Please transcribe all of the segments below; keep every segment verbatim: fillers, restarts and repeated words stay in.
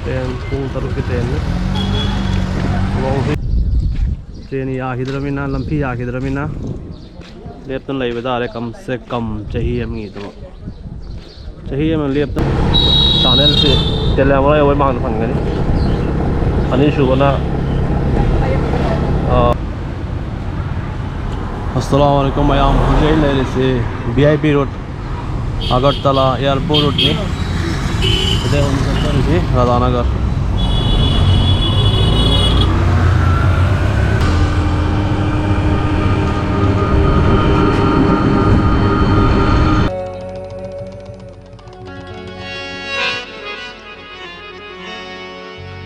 Train ꯄꯨꯡ ꯇꯔꯨꯛꯀꯤ ꯇ꯭ꯔꯦꯟꯅꯤ꯫ ꯅꯣꯡꯁꯤ, ꯇ꯭ꯔꯦꯟ ꯌꯥꯈꯤꯗ꯭ꯔꯃꯤꯅ, ꯂꯝꯕꯤ ꯌꯥꯈꯤꯗ꯭ꯔꯃꯤꯅ ꯂꯦꯞꯇꯅ ꯂꯩꯕ ꯇꯥꯔꯦ꯫ ꯀꯝ ꯁꯦ ꯀꯝ ꯆꯍꯤ ꯑꯃꯒꯤꯗꯃꯛ꯫ ꯆꯍꯤ ꯑꯃ ꯂꯦꯞꯇꯅ꯫ ꯆꯥꯅꯦꯜꯁꯤ ꯇꯦꯂꯦꯃꯔꯥꯏ ꯑꯣꯏ ꯃꯥꯡꯗ ꯐꯪꯒꯅꯤ꯫ ꯑꯅꯤꯁꯨꯕꯅ, ꯑ, ꯑꯁꯂꯥꯃꯨ ꯑꯂꯥꯏꯀꯨꯝ ꯃꯌꯥꯝ, ꯍꯧꯖꯤꯛ ꯑꯩ ꯂꯩꯔꯤꯁꯤ V I P road, Agartala airport ꯔꯣꯗꯅꯤ꯫ ꯁꯤꯗ ꯍꯧꯖꯤꯛ ꯆꯠꯆꯔꯤꯁꯤ ꯔꯥꯙꯥꯅꯒꯔ꯫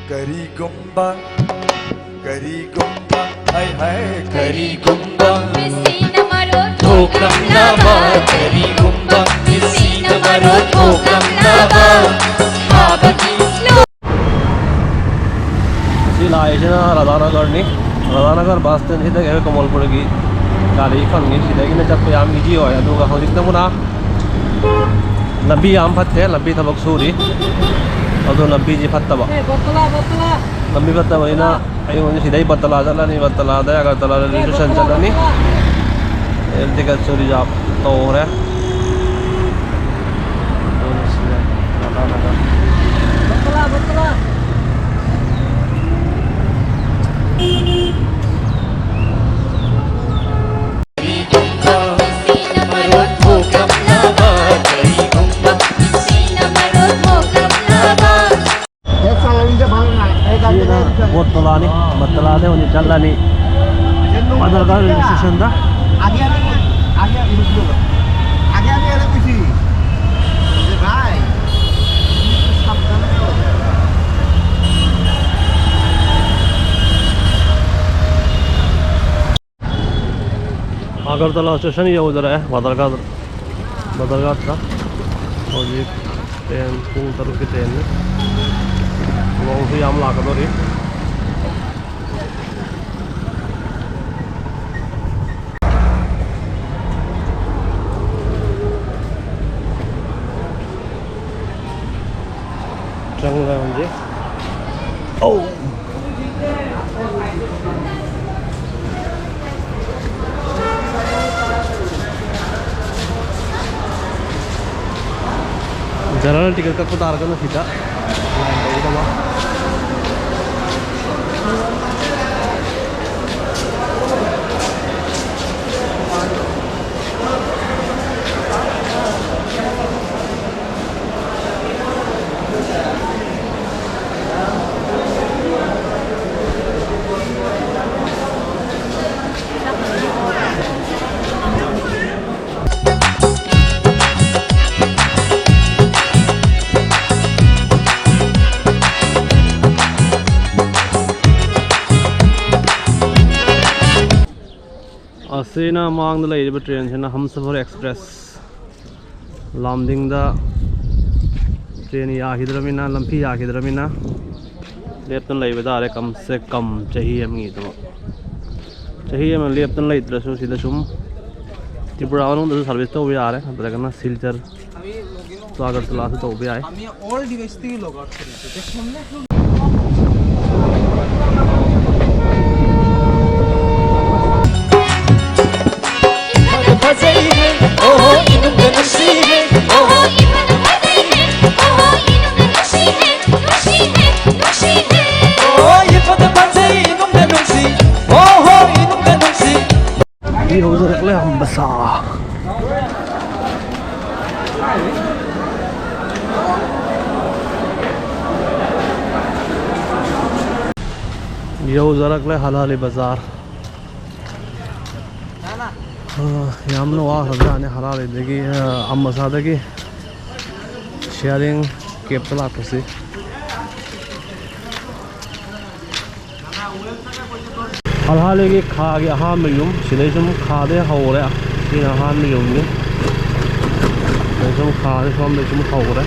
ꯀꯔꯤꯒꯨꯝꯕ, ꯀꯔꯤꯒꯨꯝꯕ, ꯍꯥꯏ, ꯍꯥꯏ, ꯀꯔꯤꯒꯨꯝꯕ ꯊꯣꯛꯂꯝꯂꯕ, ꯀꯔꯤꯒꯨꯝꯕ ꯊꯣꯛꯂꯝꯂꯕ ꯍꯥꯏꯕꯒꯤ ꯁꯤ ꯂꯥꯛꯏꯁꯤꯅ ꯔꯥꯙꯥꯅꯒꯔꯅꯤ꯫ ꯔꯥꯙꯥꯅꯒꯔ ꯕꯁ ꯁ꯭ꯇꯦꯟꯁꯤꯗꯒꯤ ꯑꯩꯈꯣꯏ ꯀꯃꯜꯄꯨꯔꯒꯤ ꯒꯥꯔꯤ ꯐꯪꯉꯤ꯫ ꯁꯤꯗꯒꯤꯅ ꯆꯠꯄ ꯌꯥꯝ ꯏꯖꯤ ꯑꯣꯏ꯫ ꯑꯗꯨꯒ ꯍꯧꯖꯤꯛꯇ ꯄꯨꯔꯥ ꯂꯝꯕꯤ ꯌꯥꯝ ꯐꯠꯇꯦ, ꯂꯝꯕꯤ ꯊꯕꯛ ꯁꯨꯔꯤ꯫ ꯑꯗꯣ ꯂꯝꯕꯤꯁꯤ ꯐꯠꯇꯕ, ꯂꯝꯕꯤ ꯐꯠꯇꯕꯅꯤꯅ ꯑꯩꯉꯣꯟꯗ ꯁꯤꯗꯩ ꯕꯇꯂꯥ ꯆꯠꯂꯅꯤ, ꯕꯇꯂꯥꯗ ꯑꯒꯔꯇꯂꯥ ꯔꯦꯜꯋꯦ ꯁ꯭ꯇꯦꯁꯟ ꯆꯠꯂꯅꯤ꯫ ꯔꯦꯜ ꯇꯤꯀꯦꯠꯁꯨ ꯔꯤꯖꯥꯕ ꯇꯧꯈ꯭ꯔꯦ꯫ ꯁꯤꯅ ꯕꯣꯠꯇꯂꯥꯅꯤ, ꯕꯣꯠꯇꯂꯥꯗ ꯑꯣꯏꯅ ꯆꯠꯂꯅꯤ꯫ ꯕꯗꯔꯒꯥꯔ ꯔꯦꯜꯋꯦ ꯁ꯭ꯇꯦꯁꯟꯗ꯫ ꯑꯒꯔꯇꯂꯥ ꯁ꯭ꯇꯦꯁꯟ ꯌꯧꯖꯔꯛꯑꯦ, ꯕꯗꯔꯒꯥꯔ, ꯕꯗꯔꯒꯥꯔꯗ꯫ ꯍꯧꯖꯤꯛ ꯇ꯭ꯔꯦꯟ ꯄꯨꯡ ꯇꯔꯨꯛꯀꯤ ꯇ꯭ꯔꯦꯟꯅꯤ꯫ ꯅꯣꯡꯁꯨ ꯌꯥꯝ ꯂꯥꯛꯀꯗꯧꯔꯤ꯫ ꯆꯪꯉꯒ ꯍꯧꯖꯤꯛ꯫ ꯑꯧ! General ticket ꯀꯛꯄ ꯇꯥꯔꯒꯅ ꯁꯤꯗ line ꯇꯧꯒꯗꯕ꯫ ꯑꯁꯤꯅ ꯃꯥꯡꯗ ꯂꯩꯔꯤꯕ train ꯁꯤꯅ Humsafar Express꯫ ꯂꯥꯝꯗꯤꯡꯗ train ꯌꯥꯈꯤꯗ꯭ꯔꯃꯤꯅ, ꯂꯝꯕꯤ ꯌꯥꯈꯤꯗ꯭ꯔꯃꯤꯅ ꯂꯦꯞꯇꯅ ꯂꯩꯕ ꯇꯥꯔꯦ, ꯀꯝ ꯁꯦ ꯀꯝ ꯆꯍꯤ ꯑꯃꯒꯤꯗꯃꯛ꯫ ꯆꯍꯤ ꯑꯃ ꯂꯦꯞꯇꯅ ꯂꯩꯇ꯭ꯔꯁꯨ ꯁꯤꯗ ꯁꯨꯝ ꯇ꯭ꯔꯤꯄꯨꯔꯥ ꯃꯅꯨꯡꯗꯁꯨ service ꯇꯧꯕ ꯌꯥꯔꯦ, ꯅꯠꯇ꯭ꯔꯒꯅ ꯁꯤꯜꯆꯔ ꯇꯨ ꯑꯒꯔꯇꯂꯥꯁꯨ ꯇꯧꯕ ꯌꯥꯏ꯫ ꯌꯧꯖꯔꯛꯂꯦ ꯍꯝꯕꯁꯥ꯫ ꯌꯧꯖꯔꯛꯂꯦ ꯍꯂꯥꯂꯤ ꯕꯖꯥꯔ꯫ ꯑ, ꯌꯥꯝꯅ ꯋꯥꯈ꯭ꯔꯕꯖꯥꯠꯅꯤ ꯍꯂꯥꯂꯤꯗꯒꯤ, ꯑ, ꯑꯝꯕꯁꯥꯗꯒꯤ ꯁꯤꯌꯥꯔꯤꯡ ꯀꯦꯞꯇ ꯂꯥꯛꯄꯁꯤ꯫ ꯍꯂꯥꯂꯤꯒꯤ ꯈꯥꯒꯤ ꯑꯍꯥꯟꯕ ꯌꯨꯝ ꯁꯤꯗꯩ ꯁꯨꯝ ꯈꯥꯗꯩ ꯍꯧꯔꯦ꯫ ꯁꯤꯅ ꯑꯍꯥꯟꯕ ꯌꯨꯝꯅꯤ꯫ ꯁꯤꯗꯩ ꯁꯨꯝ ꯈꯥꯗꯩ ꯁꯣꯝꯗꯩ ꯁꯨꯝ ꯍꯧꯔꯦ꯫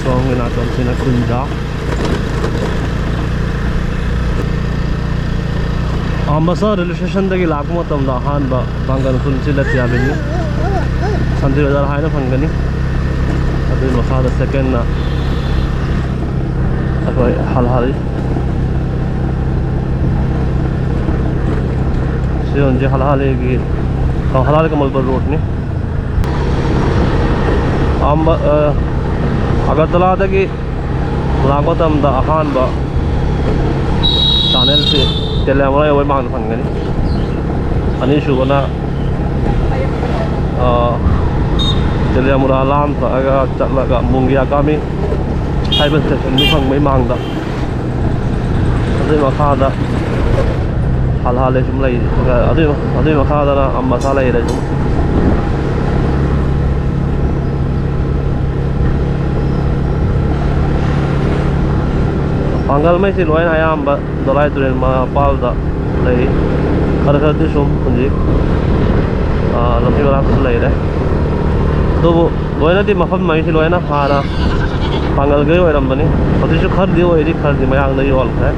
ꯁꯣꯝꯒꯤ ꯅꯥꯀꯟꯁꯤꯅ ꯀꯨꯟꯖꯥ꯫ ꯑꯝꯕꯁꯥ railway stationꯗꯒꯤ ꯂꯥꯛꯄ ꯃꯇꯝꯗ ꯑꯍꯥꯟꯕ ꯄꯥꯡꯒꯜ ꯈꯨꯟꯁꯤ ꯂꯠꯌꯥꯕꯤꯅꯤ꯫ ꯁꯟꯗꯤ ꯕꯖꯥꯔ ꯍꯥꯏꯅ ꯐꯪꯒꯅꯤ꯫ ꯑꯗꯨꯒꯤ ꯃꯈꯥꯗ ꯁꯦꯀꯦꯟꯅ ꯑꯩꯈꯣꯏ ꯍꯜꯍꯥꯂꯤ꯫ ꯁꯤ ꯍꯧꯖꯤꯛ ꯍꯜꯍꯥꯂꯤꯒꯤ, ꯑ, ꯍꯜꯍꯥꯂꯤ ꯀꯃꯜꯄꯨꯔ ꯔꯣꯗꯅꯤ꯫ ꯑꯍꯥꯟꯕ, ꯑ, ꯑꯒꯔꯇꯂꯥꯗꯒꯤ ꯂꯥꯛꯄ ꯃꯇꯝꯗ ꯑꯍꯥꯟꯕ ꯇꯅꯦꯜꯁꯤ ꯇꯦꯂꯤꯌꯥꯃꯨꯔꯥ ꯌꯧꯕꯩ ꯃꯥꯡꯗ ꯐꯪꯒꯅꯤ꯫ ꯑꯅꯤꯁꯨꯕꯅ, ꯑ, ꯇꯦꯂꯤꯌꯥꯃꯨꯔꯥ ꯂꯥꯟꯊꯔꯒ ꯆꯠꯂꯒ ꯃꯨꯡꯒꯤꯌꯥꯀꯥꯃꯤ ꯍꯥꯏꯕ ꯁ꯭ꯇꯦꯁꯟꯗꯨ ꯐꯪꯕꯩ ꯃꯥꯡꯗ꯫ ꯑꯗꯨꯒꯤ ꯃꯈꯥꯗ ꯍꯜꯍꯥꯂꯦ ꯁꯨꯝ ꯂꯩ꯫ ꯑꯗꯨꯒꯤ, ꯑꯗꯨꯒꯤ ꯃꯈꯥꯗꯅ ꯑꯝꯕꯥꯁꯥ ꯂꯩꯔꯦ ꯁꯨꯝ꯫ ꯄꯥꯡꯒꯜꯃꯩꯁꯤ ꯂꯣꯏꯅ ꯑꯌꯥꯝꯕ ꯗꯣꯂꯥꯏ ꯇꯨꯔꯦꯜ ꯃꯄꯥꯜꯗ ꯂꯩ꯫ ꯈꯔ ꯈꯔꯗꯤ ꯁꯨꯝ ꯍꯧꯖꯤꯛ, ꯑ, ꯂꯝꯕꯤ ꯃꯅꯥꯛꯇꯁꯨ ꯂꯩꯔꯦ꯫ ꯑꯗꯨꯕꯨ ꯂꯣꯏꯅꯗꯤ ꯃꯐꯝ ꯃꯩꯁꯤ ꯂꯣꯏꯅ ꯍꯥꯟꯅ ꯄꯥꯡꯒꯜꯒꯤ ꯑꯣꯏꯔꯝꯕꯅꯤ꯫ ꯍꯧꯖꯤꯛꯁꯨ ꯈꯔꯗꯤ ꯑꯣꯏꯔꯤ, ꯈꯔꯗꯤ ꯃꯌꯥꯡꯗ ꯌꯣꯟꯈ꯭ꯔꯦ꯫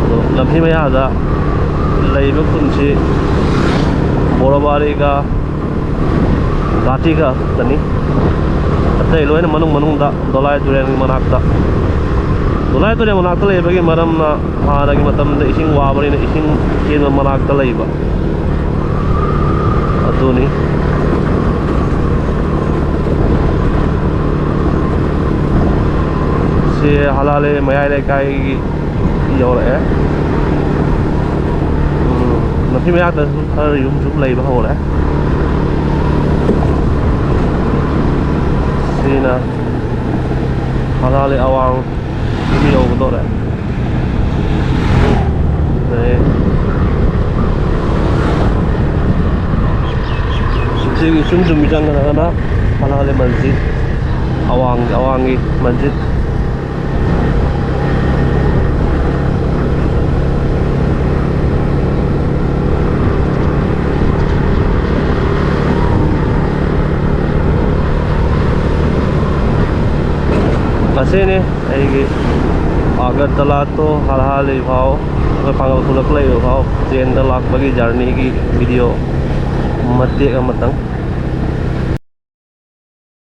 ꯑꯗꯣ ꯂꯝꯕꯤ ꯃꯌꯥꯗ ꯂꯩꯕ ꯈꯨꯟꯁꯤ ꯕꯣꯔꯣꯕꯥꯔꯤꯒ ꯒꯥꯇꯤꯒ ꯈꯛꯇꯅꯤ꯫ ꯑꯇꯩ ꯂꯣꯏꯅ ꯃꯅꯨꯡ ꯃꯅꯨꯡꯗ ꯗꯣꯂꯥꯏ ꯇꯨꯔꯦꯜꯒꯤ ꯃꯅꯥꯛꯇ꯫ ꯗꯣꯂꯥꯏ ꯇꯨꯔꯦꯜ ꯃꯅꯥꯛꯇ ꯂꯩꯕꯒꯤ ꯃꯔꯝꯅ ꯍꯥꯟꯅꯒꯤ ꯃꯇꯝꯗ ꯏꯁꯤꯡ ꯋꯥꯕꯅꯤꯅ ꯏꯁꯤꯡ ꯆꯦꯟꯕ ꯃꯅꯥꯛꯇ ꯂꯩꯕ꯫ ꯑꯗꯨꯅꯤ꯫ ꯁꯤ ꯍꯂꯥꯂꯦ ꯃꯌꯥꯏ ꯂꯩꯀꯥꯏꯒꯤ ꯌꯧꯔꯛꯑꯦ꯫ ꯎꯝ, ꯂꯝꯕꯤ ꯃꯌꯥꯗꯁꯨ ꯈꯔ ꯌꯨꯝ ꯁꯨꯝ ꯂꯩꯕ ꯍꯧꯔꯦ꯫ ꯁꯤꯅ ꯍꯂꯥꯂꯦ ꯑꯋꯥꯡ ꯌꯨꯝ ꯌꯧꯒꯗꯧꯔꯦ꯫ ꯑꯗꯩ ꯁꯤꯒꯤ ꯁꯨꯝ ꯁꯨꯝ ꯆꯪꯈ꯭ꯔꯒꯅ ꯍꯂꯥꯂꯦ ꯃꯁꯖꯤꯗ, ꯑꯋꯥꯡ, ꯑꯋꯥꯡꯒꯤ ꯃꯁꯖꯤꯗ꯫ ꯑꯁꯤꯅꯤ ꯑꯩꯒꯤ ꯑꯒꯔꯇꯂꯥ to ꯍꯂꯥꯂꯦ ꯐꯥꯎ, ꯑꯩꯈꯣꯏ ꯄꯥꯡꯒꯜ ꯈꯨꯜꯂꯛ ꯂꯩꯕ ꯐꯥꯎ ꯇ꯭ꯔꯦꯟꯗ ꯂꯥꯛꯄꯒꯤ ꯖꯔꯅꯤꯒꯤ ꯚꯤꯗꯤꯑꯣ ꯃꯇꯦꯛ ꯑꯃꯇꯪ꯫